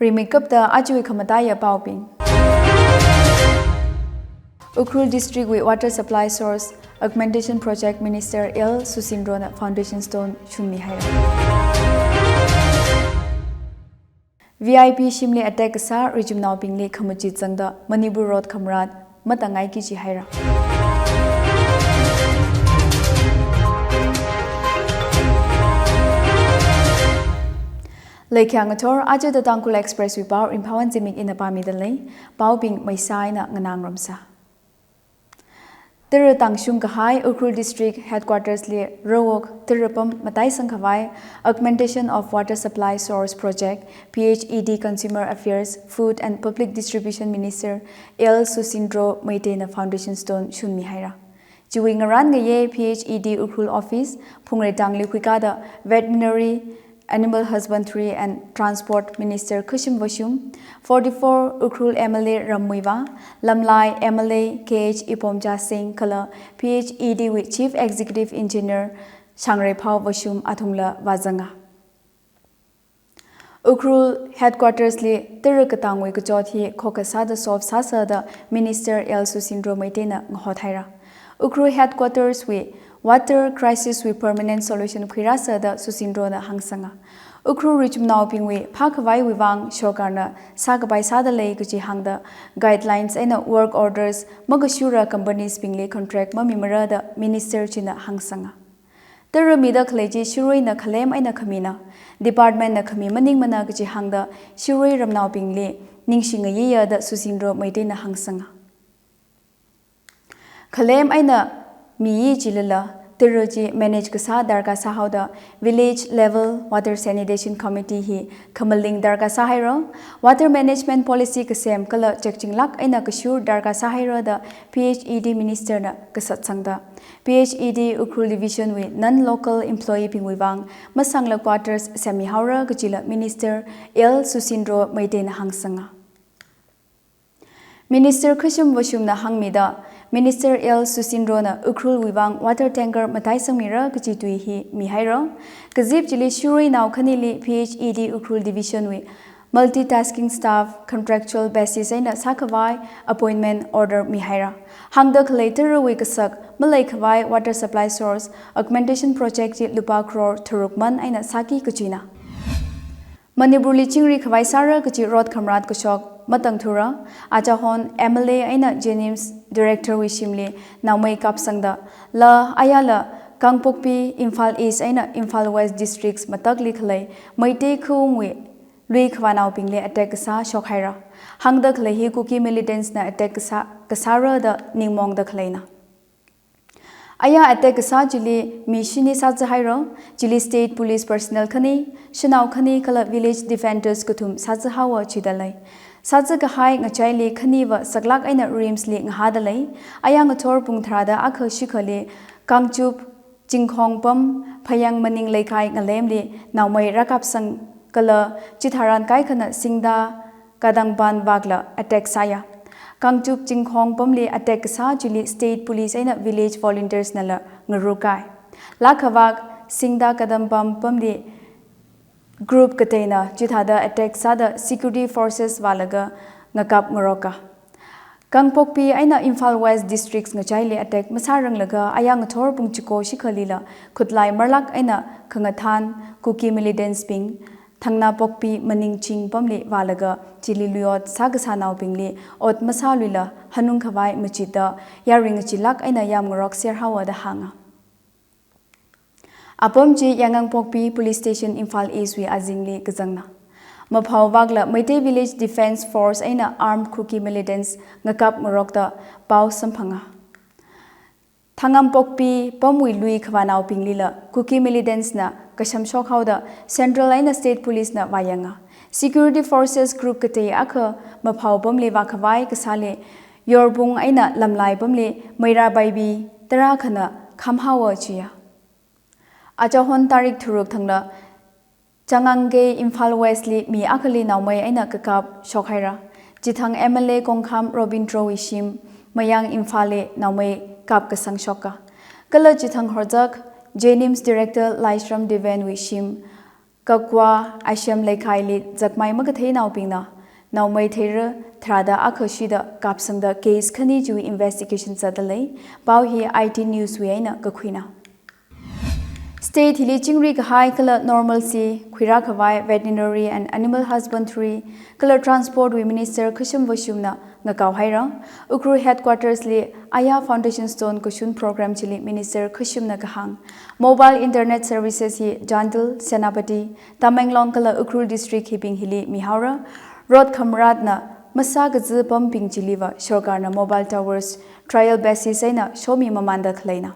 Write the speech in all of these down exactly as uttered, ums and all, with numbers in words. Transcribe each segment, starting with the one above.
Rimeikapta ajawui khamataiya paobing. Ukhrul District wui Water Supply Source Augmentation Project Minister L Susindrona Foundation Stone shunmihaira. V I P shimli attack kasā richumnaobingli khamachit zangda Manipur rot khamrat matangaiki jihaira. Leikhyang ngathor aja Tangkhul Express wui pao Ringphawon Zimik ina pāmida lei, paobing maisa eina nganā ngarumsa. Tara tangshung kahai Ukhrul District Headquarters li rawok tara pam mataisang khavai Augmentation of Water Supply Source Project, P H E D Consumer Affairs, Food and Public Distribution Minister L Susindro Meiteina Foundation Stone shunmihaira. Chiwui ngarān ngayei P H E D Ukhrul Office, Phungreitangli khuikada Veterinary, Animal Husbandry and Transport Minister Khashim Vashum, forty-four Ukhrul M L A Rammuivah, Lamlai M L A K H Ipomcha Singh kala P H E D wui Chief Executive Engineer Shangreiphao Vashum athumla vāzanga. Ukhrul Headquarters li tara katangwui kachot hi khokha sāda solve sāsa da Minister L Susindro Meiteina ngahothaira. Ukhrul Headquarters wui water crisis wui permanent solution khuirāsa da Susindrona hāngsanga. Ukhrul richumnaobingwui phākhavaiwui vang sorkarna sākapai sāda lei kaji hāngda guidelines eina work orders makashura companies bingli contract mamimara da Minister china hāngsanga. Tara mida khalei chi shiruina khalem eina khamina, department na khami maningmana kaji hāngda shirui ramnaobingli ningshi ngayiya da Susindro Meiteina hāngsanga. Khalem eina miyi chilala, tara chi manage kasā darkar sāhaoda Village Level Water Sanitation Committee hi khamaling darkar sāhaira, water management policy kasem kala chekchinglāk eina kashur darkar sāhaira da P H E D Minister na kasat sangda, P H E D Ukhrul Division wui non-local employee bingwui vang masangla quarters semmihaora kajila Minister L Susindro Meiteina hāngsanga. Minister Khashim Vashumna hāngmida, Minister L Susindrona Ukhrulwui vang water tanker mataisangmira kaji tui hi mihaira. Kazip chili shiruinao khanili P H E D Ukhrul Division wui multitasking staff contractual basis eina sākhavai appointment order mihaira. Hāngda khalei tarawui kasak maleikhavai water supply source augmentation project chi lupā crore tharuk man eina sāki kajina. Manipurli chingri khavai sāra kaji rot khamrat kashok matangthura, achahon M L A eina JNIMS Director wui shimli naomei kapsangda, la ayala Kangpokpi, Imphal East eina Imphal West districts matakli khalei Meitei khaungwui lui khavānaobingli attack kasā shokhaira. Hāngda khalei hi Kuki militants na attack kasā, kasāra da ningmaongda khaleina. Aya attack kasā chili mi shini sāzahaira, chili state police personnel khani, shanao khani kala village defenders kathum sāzahaowa jida lei. Sāzakahai ngachaili khaniva saklāk eina RIMS li ngahāda lei. Aya ngathor pung tharāda akha shikhali Kangchup Chingkhong pam, Phayang Maning Leikai ngalemli naomei rākapsang kala chitharan kaikhana Singda Kadampan vakla attack sāya. Kangchup Chingkhong pamli attack kasā chili state police eina village volunteers nala ngarukai. Lākhavak Singda Kadampan pamli group kateina chithāda attack sāda security forces vālaga ngakap ngaroka. Kangpokpi eina Imphal West districts ngachaili attack masāranglaga aya ngathor pung chiko shikhalila khutlai marlāk eina khangathan Kuki militants bing Thangnapokpi Maningching pamli vālaga chili luiot sākasānaobingli ot masāluila hanung khavai machitda yaring ngachilāk eina yamngarok serhaowa da hānga. Apam chi Yangangpokpi Police Station Imphal East wui azingli kazangna. Maphao vakla Meitei Village Defence Force eina armed Kuki militants ngakap ngarokda pao samphanga. Thangnapokpi pamwui lui khavānaobinglila Kuki militants na kashamshok haoda Central eina State Police na vāyanga. Security Forces group katei akha Maphao pamli vākhavai kasāli Yorbung eina Lamlai pamli Meira Baibi tarākhana khamhaowa jiya. Achahon tarik tharuk thangla Changangei Imphal West li mi akhali naomei eina kakap shokhaira. Chithang M L A Kongkham Robindro wui shim Mayang Imphal li naomei kap kasang shoka. Kala chithang horjak JNIMS Director Laishram Deven wui shim Kakwa Ashem Leikhaili zakmai makatheinaobingna naomei theira tharāda akha shida kapsangda case khani chiwui investigation zatdalei. Pao hi I T News wui eina kakhuina. State hili chingri kahai kala normalcy khuirā khavai Veterinary and Animal Husbandry kala Transport wui Minister Khashim Vashumna ngakao haira. Ukhrul Headquarters li Aya Foundation Stone kashun program chili Minister Khashimna kahāng, mobile internet services hi Chandel, Senapati, Tamenglong kala Ukhrul district hibing hili mihaora. Road khamratna masākazi pambing chiliva sorkarna mobile towers trial basis eina shomi mamanda khaleina.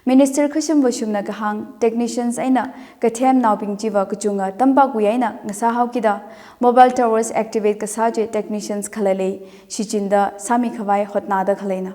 Minister Khashim Vashumna kahāng, technicians eina kathemnaobing chiva kachunga tampak wui eina ngasāhao kida mobile towers activate kasā chi technicians khalalei shichinda sāmi khavai hotnada khaleina.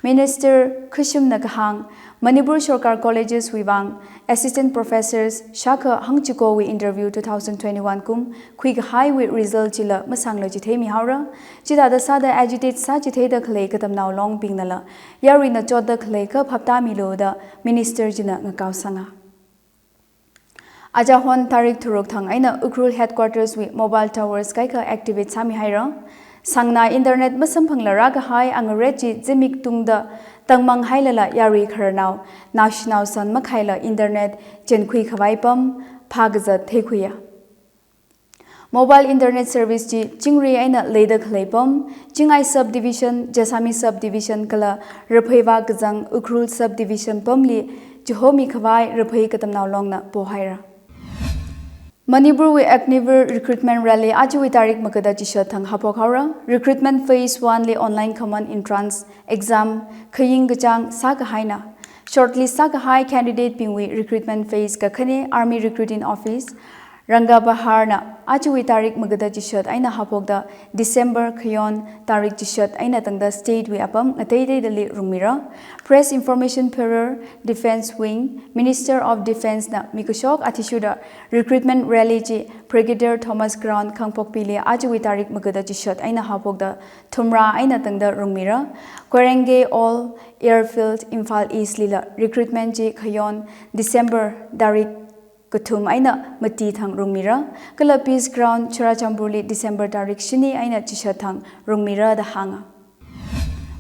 Minister Khashimna kahāng, Manipur Sorkar Colleges wui vang Assistant Professors shākha hangchiko wui interview two thousand twenty-one kum khui kahaiwui result chila masangla chitheimi haora. Chithāda sāda agitate sāchitheida khalei katamnao longbingnala yaruina chotda khalei kha phaptāmilu da Minister china ngakao sanga. Ajahon tarik tharuk thang eina Ukhrul Headquarters wui mobile towers kaikha activate sāmi haira. Sangna internet masamphangla rākahai angaret chi zimik tungda tangmang hailala yarui khararnao naoshinao san makhaila internet chenkhui khavai pam phākazat theikhuiya. Mobile internet service chi chingri eina leida khalei pam, Chingai Subdivision, Jasami Subdivision kala Rapheiva kazang Ukhrul Subdivision pamli chihomi khavai Raphei katamnao longna pohaira. Manipur wui Agniveer recruitment rally ajawui tarik magada chishat thang haophok haora. Recruitment phase one li online common entrance exam khaying kachāng sākahaina. Shortlist sākahai candidate bingwui recruitment phase kakhane Army Recruiting Office, Rangapahar na ajawui tarik magada chishat eina haophokda December khayon tarik chishat eina tangda state wui apam ngateiteidali rungmira. Press Information Bureau, Defence Wing, Minister of Defence na mikashok athishurda recruitment rally chi Brigadier Thomas Ground Kangpokpi li ajawui tarik magada chishat eina haophokda thumra eina tangda rungmira. Koirengei Old Airfield, Imphal East lila recruitment chi khayon December tarik kathum eina mati thang rungmira, kala Peace Ground, Churachandpur li December tarik shini eina chishat thang rungmira da hānga.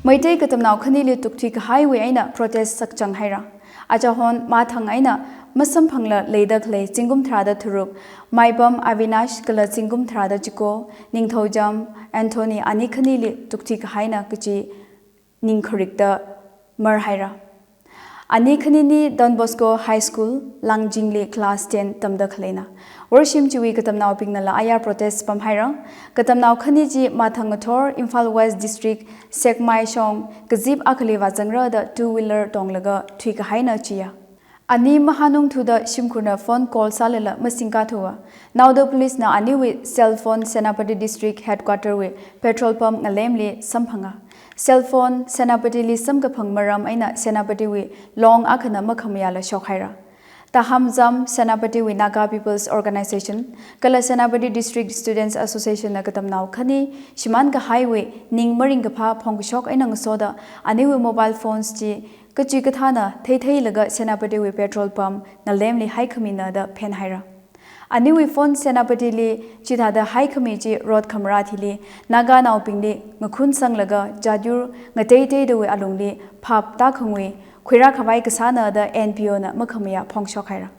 Meitei katamnao khanili tukthui kahaiwui eina protest sakchang haira. Ajahon mathang eina masamphangla leida khalei zingkum tharāda tharuk, Maipam Avinash kala zingkum tharāda chiko, Ningthoujam Anthony ani khanili tukthui kahaina kachi ning kharikda mar haira. Ani khanini Don Bosco High School, Langjing li class ten tamda khaleina. Worshim chiwui katamnaobingnala aya protest pam haira. Katamnao khani chi mathang ngathor Imphal West District, Sekmai shong kazip akhali vāzangra da two wheeler tonglaga thuikahaina chiya. Ani mahānungthuda shimkhurna phone call sālala masingkathua. Naoda Police na aniwui cell phone Senapati District Headquarter wui petrol pump ngalemli samphanga. Cell phone Senapati li samkaphang maram eina Senapati wui long akhana makhamayāla shokhaira. Tahamzam Senapati wui Naga People's Organization kala Senapati District Students Association na katamnao khani shimān kahaiwui ning maringkaphā phongkashok eina ngasoda aniwui mobile phones chi kachi kathāna theitheilaga Senapati wui petrol pump ngalemli haikhamina da phenhaira. Aniwui phone Senapati li chithāda haikhami chi road khamrat hili Naganaobingli ngakhun sanglaga jadyur ngateiteidawui alungli phap tākhangui khuirā khavai kasāna da N P O na makhamayā phongshok haira.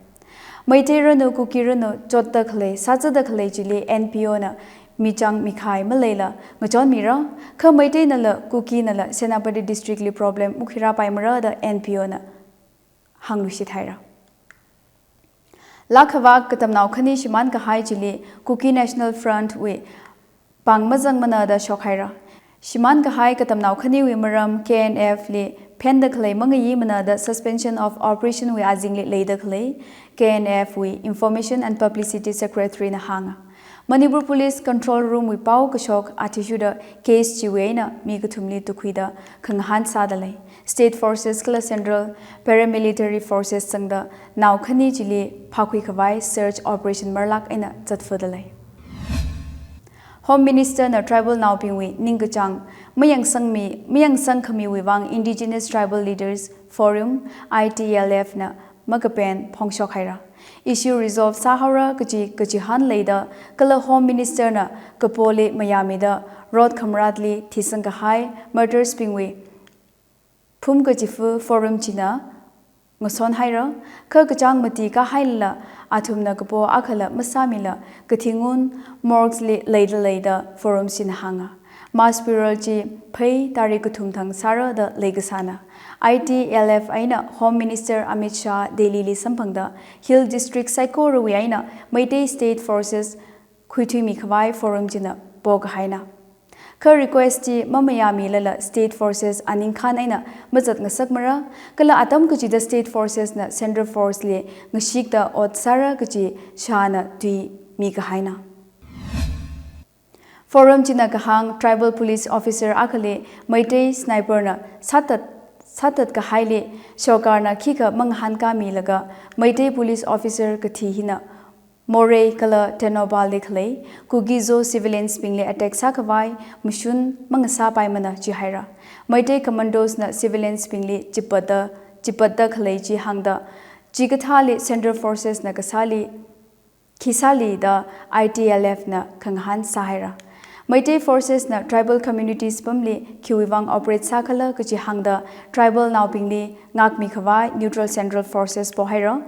Meitei ranu, Kuki ranu, chotda khalei, sāzada khalei chili N P O na michang mikhai maleila ngachonmira, kha Meiteinala Kukinala Senapati District li problem makhuirāpaimara da N P O na hāngluishit haira. Lākhavak katamnao khani shimān kahai chili Kuki National Front wui pāng mazangmana da shokhaira. Shimān kahai katamnao khaniwui maram K N F li phenda khalei mangayimana da Suspension of Operation wui azingli leida khalei K N F wui Information and Publicity Secretary na hānga. Manipur Police Control Room wui pao kashok athishurda case chiwui eina mi kathumli tukhuida khangahān sādalei. State Forces kala Central Paramilitary Forces zangda nao khani chili phākhui khavai search operation marlak eina zatfudalei. Home Minister na tribal naobingwui ningkachāng mayangsangmi, mayangsangkhamiwui vang Indigenous Tribal Leaders Forum, I T L F na makapen phongshok haira. Issue resolve sāhaora kaji kachihān leida, kala Home Minister na kapoli mayāmida road khamaratli thisang kahai martyrs bingwui phum kachifa forum china ngason haira, kha kachāng mati kahailala athumna kapo akhala masāmila kathi ngun morgues li leida leida forum china hānga. Mass burial chi Phei tarik kathum thang sāra da leikasāna. I T L F eina Home Minister Amit Shah Delhi li samphangda Hill District saikorawui eina Meitei State Forces khuithuimi khavai forum china pokahaina. Kha request chi mamayāmilala State Forces aningkhan eina mazat ngasakmara, kala atam kachida State Forces na Central Force li ngashikda ot sāra kaji Shah na tui mikahaina. Forum china kahāng tribal police officer akhali Meitei sniper na sātat, sātat kahaili sorkarna khikha mangahānkāmilaga Meitei police officer kathi hina Moreh kala Tengnoupal li khalei Kuki-Zo civilians bingli attack sākhavai mashun mangasāpaimana jihaira. Meitei commandos na civilians bingli chipatda, chipatda khalei chi hāngda, chikathāli Central Forces na kasāli khisāli da I T L F na khangahān sāhaira. Meitei Forces na tribal communities pamli khiwuivang operate sākhala kaji hāngda tribal naobingli ngākmi khavai neutral Central Forces pohaira.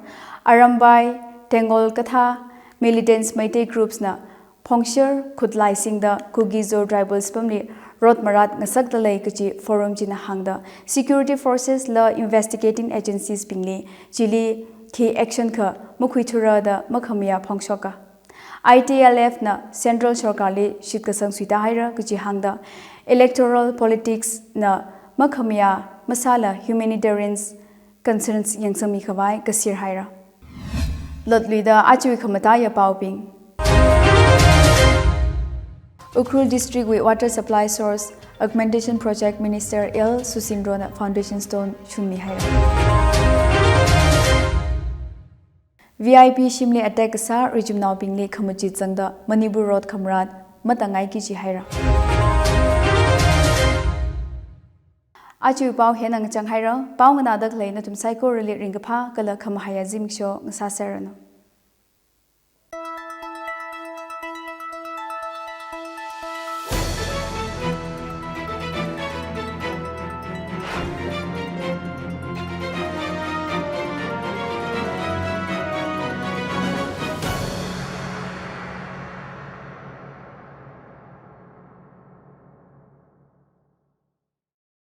Arambai, Tengol kathā militants Meitei groups na phongshar khutlai singda Kuki-Zo tribals pamli road marat ngasakdalei kaji forum china hāngda security forces la investigating agencies bingli chili khi action kha makhuithura da makhamayā phongshoka. I T L F na Central sorkarli shitkasang suita haira kaji hāngda electoral politics na makhamayā masāla humanitarian concerns yangsangmi khavai kasir haira. Lotluida achui khamataiya paobing. Ukhrul District wui water supply source augmentation project Minister L Susindro na foundation stone shunmi haira. V I P shimli attack kasā rijimnaobingli khamachit zangda Manipur road khamarat matangai kaji haira. Achui pao hina ngachang haira, pao nganāda khalei nathum saikorali ringkaphā kala khamahaiya zimiksho ngasāserranu.